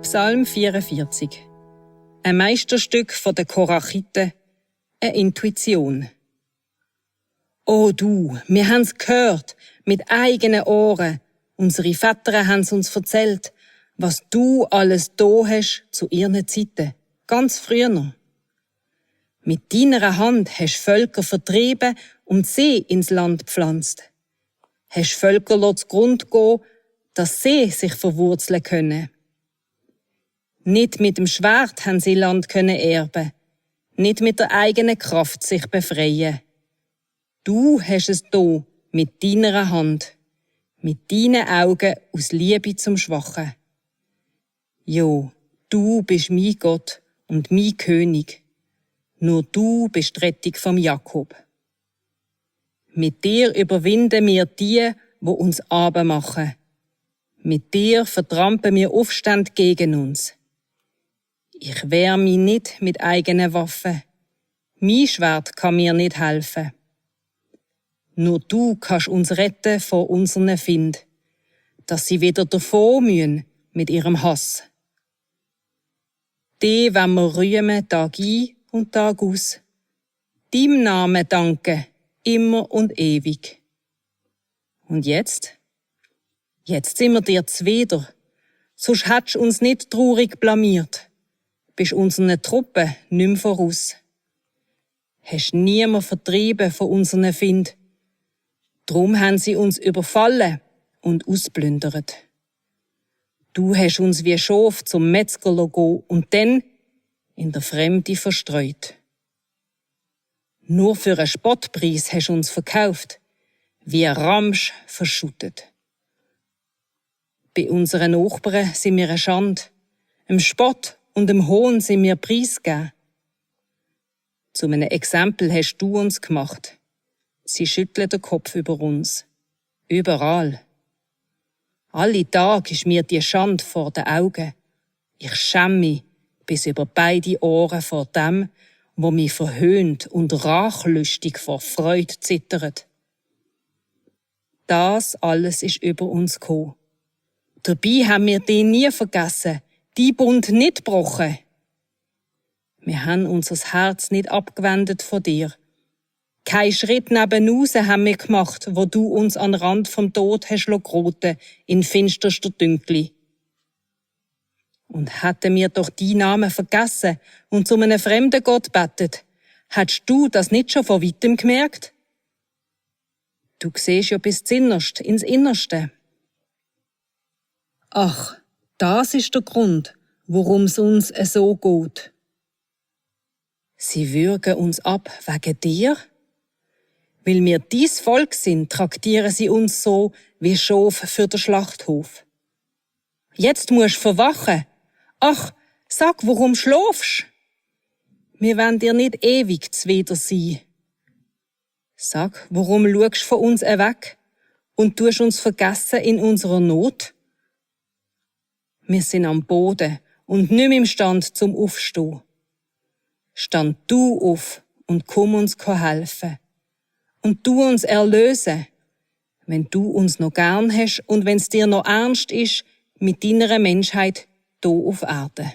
Psalm 44. Ein Meisterstück von den Korachiten, eine Intuition. O du, wir haben's gehört, mit eigenen Ohren. Unsere Väter haben's uns erzählt, was du alles da hast zu ihren Zeiten, ganz früher noch. Mit deiner Hand hast Völker vertrieben und See ins Land gepflanzt. Hast Völker zugrunde gehen, dass sie sich verwurzeln können. Nicht mit dem Schwert haben sie Land erben, nicht mit der eigenen Kraft sich befreien. Du hast es da mit deiner Hand, mit deinen Augen aus Liebe zum Schwachen. Jo, du bist mein Gott und mein König. Nur du bist die Rettung vom Jakob. Mit dir überwinden wir die, wo uns abmachen. Mit dir vertrampen wir Aufstand gegen uns. Ich wehr mich nicht mit eigenen Waffen. Mein Schwert kann mir nicht helfen. Nur du kannst uns retten vor unseren Find, dass sie wieder davon müssen mit ihrem Hass. Die wollen wir rühmen Tag ein und Tag aus. Deinem Namen danken, immer und ewig. Und jetzt? Jetzt sind wir dir zuwider. Sonst hättest du uns nicht traurig blamiert. Bist unseren Truppen nicht mehr voraus. Hast niemand vertrieben von unseren Find. Drum haben sie uns überfallen und ausplündert. Du hast uns wie Schaf zum Metzger gehen und dann in der Fremde verstreut. Nur für einen Spottpreis hast du uns verkauft, wie ein Ramsch verschüttet. Bei unseren Nachbarn sind wir eine Schande, im Spott und im Hohn sind wir preisgegeben. Zu einem Exempel hast du uns gemacht. Sie schütteln den Kopf über uns. Überall. Alle Tage ist mir die Schande vor den Augen. Ich schäme mich bis über beide Ohren vor dem, wo mich verhöhnt und rachlüstig vor Freude zittert. Das alles ist über uns gekommen. Dabei haben wir den nie vergessen, die Bund nicht gebrochen. Wir haben unser Herz nicht abgewendet von dir. Kein Schritt nebenaus haben wir gemacht, wo du uns an den Rand vom Tod hast geroten, in finsterster Dünkli. Und hätten wir doch die Namen vergessen und zu einem fremden Gott bettet, hättest du das nicht schon von weitem gemerkt? Du siehst ja bis zinnerst, ins Innerste. Ach, das ist der Grund, warum es uns so geht. Sie würgen uns ab wegen dir? Weil wir dies Volk sind, traktieren sie uns so wie Schaf für den Schlachthof. Jetzt musst du verwachen. Ach, sag, warum schlafst? Wir wollen dir nicht ewig zuwider sein. Sag, warum schaust von uns weg und tust uns vergessen in unserer Not? Wir sind am Boden und nicht mehr imstand zum Aufstehen. Stand du auf und komm uns helfen. Und du uns erlösen, wenn du uns noch gern hast und wenn's dir noch ernst ist mit deiner Menschheit hier auf Erde.